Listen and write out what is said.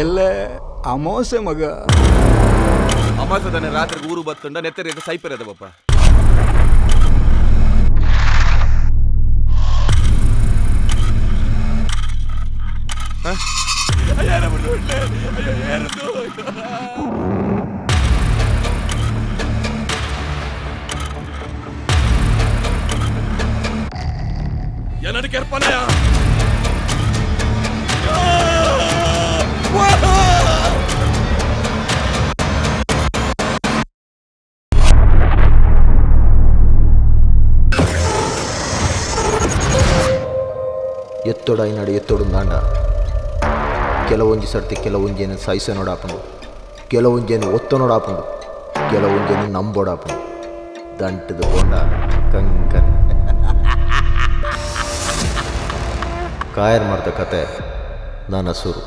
ಎಲ್ಲ ಅಮೋಸೆ ಮಗ. ಅಮಾಸದನೆ ರಾತ್ರಿ ಊರು ಬತ್ತುಂಡ ನೆತ್ತರಿಗೆ ಸೈಪೆರದ ಬಪ್ಪ. ಎನ್ನಡು ಕೆರ್ಪನಯ. ಎತ್ತೊಡಾಯಿನಾಡು ಎತ್ತೊಡುಂದಾಂಡ ಕೆಲವೊಂಜಿ ಸರ್ತಿ ಕೆಲವೊಂಜೇನು ಸಹಿಸ ನೋಡಾಪುಂಡು, ಕೆಲವೊಂಜೇನು ಒತ್ತ ನೋಡಾಪುಂಡು, ಕೆಲವೊಂಜೇನು ನಂಬೋಡಾಪುಂಡು. ದಂಟದ ಪೋಂಡ ಕಂಕನ್ ಕಾಯರ್ ಮಾಡ್ದ ಕತೆ ನನ್ನ ಸುರು.